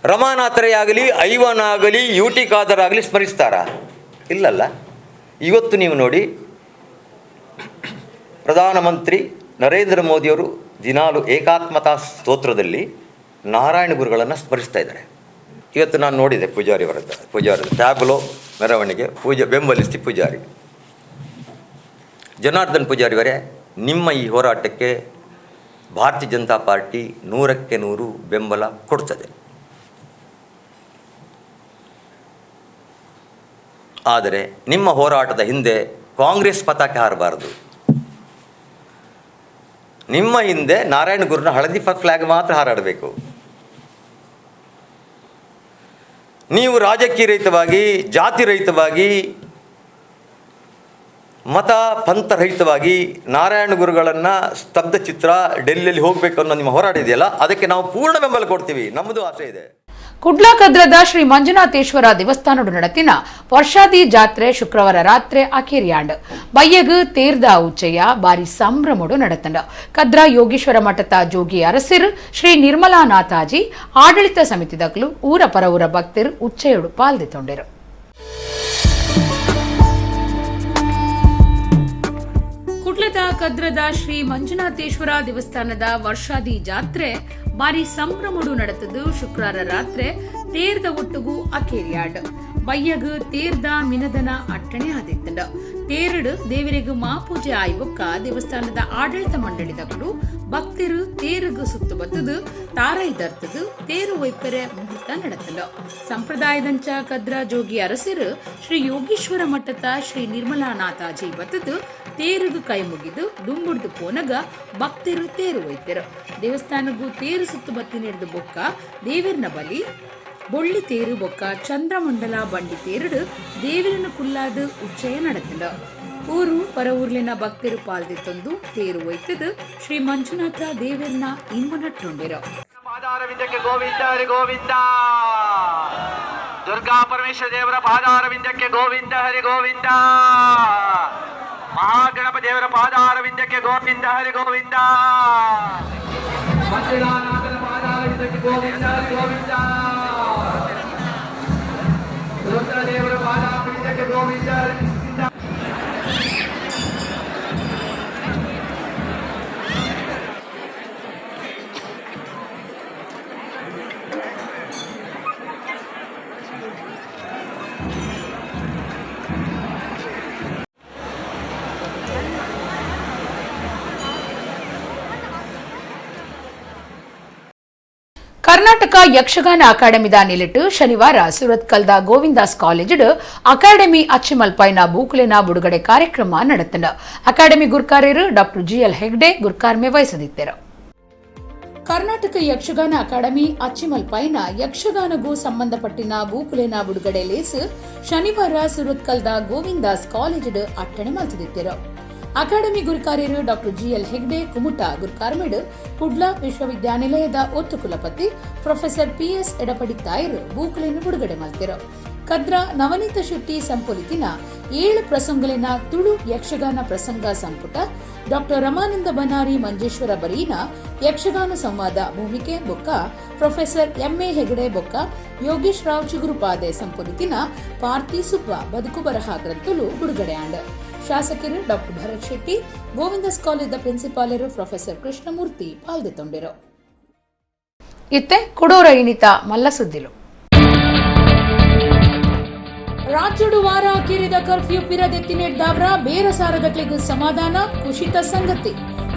ರಮಾನಾಥರೇ ಆಗಲಿ, ಐವನ್ ಆಗಲಿ, ಯು ಟಿ ಖಾದರ್ ಆಗಲಿ ಸ್ಮರಿಸ್ತಾರಾ? ಇಲ್ಲಲ್ಲ. ಇವತ್ತು ನೀವು ನೋಡಿ, ಪ್ರಧಾನಮಂತ್ರಿ ನರೇಂದ್ರ ಮೋದಿಯವರು ದಿನಾಲು ಏಕಾತ್ಮತಾ ಸ್ತೋತ್ರದಲ್ಲಿ ನಾರಾಯಣ ಗುರುಗಳನ್ನು ಸ್ಮರಿಸ್ತಾ ಇದ್ದಾರೆ. ಇವತ್ತು ನಾನು ನೋಡಿದೆ ಪೂಜಾರಿಯವರದ್ದು, ಪೂಜಾರಿ ಟ್ಯಾಬ್ಲೋ ಮೆರವಣಿಗೆ, ಪೂಜೆ ಬೆಂಬಲಿಸಿ ಪೂಜಾರಿ ಜನಾರ್ದನ್ ಪೂಜಾರಿಯವರೇ, ನಿಮ್ಮ ಈ ಹೋರಾಟಕ್ಕೆ ಭಾರತೀಯ ಜನತಾ ಪಾರ್ಟಿ 100ಕ್ಕೆ 100 ಬೆಂಬಲ ಕೊಡ್ತದೆ. ಆದರೆ ನಿಮ್ಮ ಹೋರಾಟದ ಹಿಂದೆ ಕಾಂಗ್ರೆಸ್ ಪತಾಕೆ ಹಾರಬಾರದು. ನಿಮ್ಮ ಹಿಂದೆ ನಾರಾಯಣ ಗುರುನ ಹಳದಿ ಫ್ಲಾಗ್ ಮಾತ್ರ ಹಾರಾಡಬೇಕು. ನೀವು ರಾಜಕೀಯ ರಹಿತವಾಗಿ, ಜಾತಿ ರಹಿತವಾಗಿ, ಮತ ಪಂಥರಹಿತವಾಗಿ ನಾರಾಯಣ ಗುರುಗಳನ್ನು ಸ್ತಬ್ಧ ಚಿತ್ರ ಡೆಲ್ಲಿಯಲ್ಲಿ ಹೋಗಬೇಕು ಅನ್ನೋ ನಿಮ್ಮ ಹೋರಾಟ ಇದೆಯಲ್ಲ, ಅದಕ್ಕೆ ನಾವು ಪೂರ್ಣ ಬೆಂಬಲ ಕೊಡ್ತೀವಿ, ನಮ್ಮದು ಆಸೆ ಇದೆ. ಕುಡ್ಲಾ ಕದ್ರದ ಶ್ರೀ ಮಂಜುನಾಥೇಶ್ವರ ದೇವಸ್ಥಾನಡು ನಡತಿನ ವರ್ಷಾದಿ ಜಾತ್ರೆ ಶುಕ್ರವಾರ ರಾತ್ರಿ ಅಕೇರಿಯಾಂಡ್ ಬಯ್ಯಗು ತೇರ್ದ ಉಚ್ಚಯ ಬಾರಿ ಸಂಭ್ರಮಡು ನಡತಂಡ. ಕದ್ರ ಯೋಗೀಶ್ವರ ಮಠದ ಜೋಗಿ ಅರಸಿರು ಶ್ರೀ ನಿರ್ಮಲಾನಾಥಾಜಿ ಆಡಳಿತ ಸಮಿತಿದಕ್ಲು ಊರ ಪರವೂರ ಭಕ್ತರು ಉಚ್ಚೆಯಡು ಪಾಲ್ದಿತೊಂಡಿರು. ಕುಡ್ಲದ ಕದ್ರದ ಶ್ರೀ ಮಂಜುನಾಥೇಶ್ವರ ದೇವಸ್ಥಾನದ ವರ್ಷಾದಿ ಜಾತ್ರೆ ಬಾರಿ ಸಂಭ್ರಮಡು ನಡೆತದು ಶುಕ್ರವಾರ ರಾತ್ರಿ ತೇರ್ದ ಒಟ್ಟುಗು ಅಕೇರಿಯಾಡ್ ಬಯ್ಯಗು ತೇರ್ದ ಮಿನದನ ಅಟ್ಟಣೆ ಆದಿತ್ತಂಡ. ತೇರಡು ದೇವರಿಗೂ ಮಾಪೂಜೆ ಆಯ್ಬೊಕ್ಕ ದೇವಸ್ಥಾನದ ಆಡಳಿತ ಮಂಡಳಿದಗಳು ಭಕ್ತರು ತೇರುಗು ಸುತ್ತು ಬತ್ತದು ತಾರೈ ದರ್ತದು ತೇರು ಒಯ್ಪೆರೆ ಮುಹೂರ್ತ ನಡೆತಂಡ. ಸಂಪ್ರದಾಯದಂಚ ಕದ್ರ ಜೋಗಿ ಅರಸರು ಶ್ರೀ ಯೋಗೀಶ್ವರ ಮಠದ ಶ್ರೀ ನಿರ್ಮಲಾನಾಥಾಜಿ ಬತ್ತದು ತೇರುಗು ಕೈ ಮುಗಿದು ದುಂಬುಡ್ದು ಪೋನಗ ಭಕ್ತರು ತೇರು ಒಯ್ತೆರು. ದೇವಸ್ಥಾನಗೂ ತೇರು ಸುತ್ತು ಬತ್ತಿ ನೀಡ್ದು ಬೊಕ್ಕ ದೇವಿರ್ನ ಬಲಿ ಬೊಳ್ಳಿ ತೇರು ಬೊಕ್ಕ ಚಂದ್ರಮಂಡಲ ಬಂಡಿ ತೇರುಡು ದೇವಿರನ ಕುಲ್ಲಾದ ಉಚ್ಚಯ ನಡೆತಂಡ. ಊರು ಪರ ಊರ್ಲಿನ ಭಕ್ತರು ಪಾಲ್ದಿತ್ತೊಂದು ತೇರು ಒಯ್ತದು ಶ್ರೀ ಮಂಜುನಾಥ ದೇವಿರ್ನ ಇಂಬನಟ್ಟೊಂಡಿರು. ಪಾದಾರವಿಂದಕ್ಕೆ ಗೋವಿಂದ ಹರಿ ಗೋವಿಂದ, ದುರ್ಗಾ ಪರಮೇಶ್ವರ ದೇವರ ಪಾದಾರವಿಂದಕ್ಕೆ ಗೋವಿಂದ ಹರಿ ಗೋವಿಂದ, ಮಹಾಗಣಪ ದೇವರ ಪಾದಾರವಿಂದಕ್ಕೆ ಗೋವಿಂದ ಹರಿ ಗೋವಿಂದ, ಮಂಜುನಾಥನ ಪಾದಾರವಿಂದಕ್ಕೆ ಗೋವಿಂದ ಹರಿ ಗೋವಿಂದ, ರುದ್ರದೇವರ ಪಾದಾರವಿಂದಕ್ಕೆ ಗೋವಿಂದ ಹರಿ ಗೋವಿಂದ. ಕರ್ನಾಟಕ ಯಕ್ಷಗಾನ ಅಕಾಡೆಮಿದ ನಿಲಿಟ್ಟು ಶನಿವಾರ ಸುರತ್ಕಲ್ದ ಗೋವಿಂದಾಸ್ ಕಾಲೇಜಿಡ್ ಅಕಾಡೆಮಿ ಅಚ್ಚಿಮಲ್ಪಾಯ್ನ ಬೂಕುಲಿನ ಬಿಡುಗಡೆ ಕಾರ್ಯಕ್ರಮ ನಡೆತಂಡ. ಅಕಾಡೆಮಿ ಗುರ್ಕಾರ್ಯರು ಡಾಕ್ಟರ್ ಜಿಎಲ್ ಹೆಗ್ಡೆ ಗುರ್ಕಾರ್ಮೆ ವಹಿಸದಿದ್ದರು. ಕರ್ನಾಟಕ ಯಕ್ಷಗಾನ ಅಕಾಡೆಮಿ ಅಚ್ಚಿಮಲ್ಪಾಯ್ನ ಯಕ್ಷಗಾನಗೂ ಸಂಬಂಧಪಟ್ಟಿನ ಬೂಕುಲಿನ ಬಿಡುಗಡೆ ಲೇಸ್ ಶನಿವಾರ ಸುರತ್ಕಲ್ದ ಗೋವಿಂದಾಸ್ ಕಾಲೇಜಿಡ್ ಅಟ್ಟಣೆ ಮಲ್ತಿದ್ದರು. ಅಕಾಡೆಮಿ ಗುರುಕಾರ್ಯರು ಡಾಕ್ಟರ್ ಜಿಎಲ್ ಹೆಗ್ಡೆ ಕುಮುಟ ಗುರುಕಾರ್ಮಿಡ್ ಕುಡ್ಲಾ ವಿಶ್ವವಿದ್ಯಾನಿಲಯದ ಒತ್ತು ಕುಲಪತಿ ಪ್ರೊಫೆಸರ್ ಪಿಎಸ್ ಎಡಪಡಿತ್ತಾಯರು ಬೂಕುಲಿನ ಬಿಡುಗಡೆ ಮಲ್ತಿರು. ಕದ್ರ ನವನೀತ ಶೆಟ್ಟಿ ಸಂಪೊಲಿತಿನ 7 ಪ್ರಸಂಗಲಿನ ತುಳು ಯಕ್ಷಗಾನ ಪ್ರಸಂಗ ಸಂಪುಟ, ಡಾಕ್ಟರ್ ರಮಾನಂದ ಬನಾರಿ ಮಂಜೇಶ್ವರ ಬರೀನ ಯಕ್ಷಗಾನ ಸಂವಾದ ಭೂಮಿಕೆ ಬೊಕ್ಕ, ಪ್ರೊಫೆಸರ್ ಎಂಎ ಹೆಗಡೆ ಬೊಕ್ಕ, ಯೋಗೇಶ್ ರಾವ್ ಚಿಗುರುಪಾದೆ ಸಂಪೊಲಿತಿನ ಪಾರ್ಥಿ ಸುಬ್ಬ ಬದುಕು ಬರಹ ಗ್ರಂಥಲು ಬಿಡುಗಡೆ ಆಂಡ್. ಶಾಸಕರು ಡಾಕ್ಟರ್ ಭರತ್ ಶೆಟ್ಟಿ, ಗೋವಿಂದಸ್ ಕಾಲೇಜ್ ಪ್ರಿನ್ಸಿಪಾಲರು ಪ್ರೊಫೆಸರ್ ಕೃಷ್ಣಮೂರ್ತಿ ಪಾಲ್ದೆತೊಂಡಿರು. ಇತ್ತೆ ಕೊಡೋರ ಇನಿತ ಮಲ್ಲಸುದ್ದಿಲು. ರಾಜ್ಯಡು ವಾರ ಕಿರಿದ ಕರ್ಫ್ಯೂ ಪಿರದೆತ್ತಿನೆಡ್ದಾವ್ರ ಬೇರಸಾರದಕ್ಲೆಗ್ ಸಮಾಧಾನ ಕುಶಿತ ಸಂಗತಿ.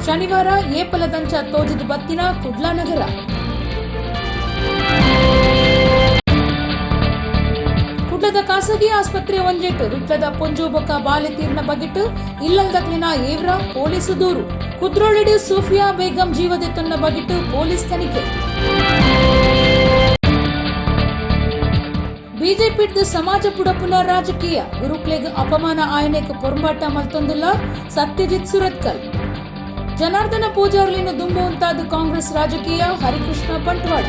ಶನಿವಾರ ಏಪಲದಂಚ ತೋಜದ ಬತ್ತಿನ ಕುಡ್ಲಾ ನಗರ. ಕುಡ್ಲದ ಖಾಸಗಿ ಆಸ್ಪತ್ರೆ ಒಂಜೆಟ್ಟು ವಿಟ್ಲದ ಪೊಂಜು ಬೊಕ್ಕ ಬಾಲೆ ತೀರ್ನ ಬಗೆಟ್ಟು ಇಲ್ಲಲ್ದಕ್ಲಿನ ಏವ್ರ ಪೊಲೀಸು ದೂರು. ಕುದ್ರೋಳಿಡು ಸೂಫಿಯಾ ಬೇಗಂ ಜೀವದೆತ್ತನ್ನ ಬಗೆಟ್ಟು ಪೊಲೀಸ್ ತನಿಖೆ. ಬಿಜೆಪಿ ಸಮಾಜ ಪುಡಪುನ ರಾಜಕೀಯ ಗುರುಕ್ಲೆಗ್ ಅಪಮಾನ ಆಯನೆಕ್ ಪೊರ್ಂಬಾಟ ಮಲ್ತೊಂದುಲ್ಲ ಸತ್ಯಜಿತ್ ಸುರತ್ಕಲ್. ಜನಾರ್ದನ ಪೂಜಾರ್ಲಿನ ದುಂಬುವಂತಾದ ಕಾಂಗ್ರೆಸ್ ರಾಜಕೀಯ ಹರಿಕೃಷ್ಣ ಬಂಟ್ವಾಳ.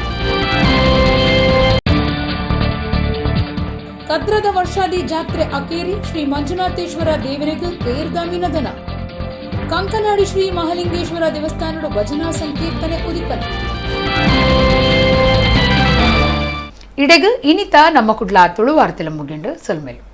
ಕದ್ರದ ವರ್ಷಾದಿ ಜಾತ್ರೆ ಅಕೇರಿ ಶ್ರೀ ಮಂಜುನಾಥೇಶ್ವರ ದೇವರಿಗೂ ತೇರ್ದ ಮಿನದನ. ಕಂಕನಾಡಿ ಶ್ರೀ ಮಹಾಲಿಂಗೇಶ್ವರ ದೇವಸ್ಥಾನದ ಭಜನಾ ಸಂಕೀರ್ತನೆ ಉದಿಪನ. ಇಡೆಗ್ ಇನಿತ ನಮ್ಮ ಕುಡ್ಲ ತುಳು ವಾರ್ತೆಲ ಮುಗಿಂಡು ಸೊಲ್ಮೆಲು.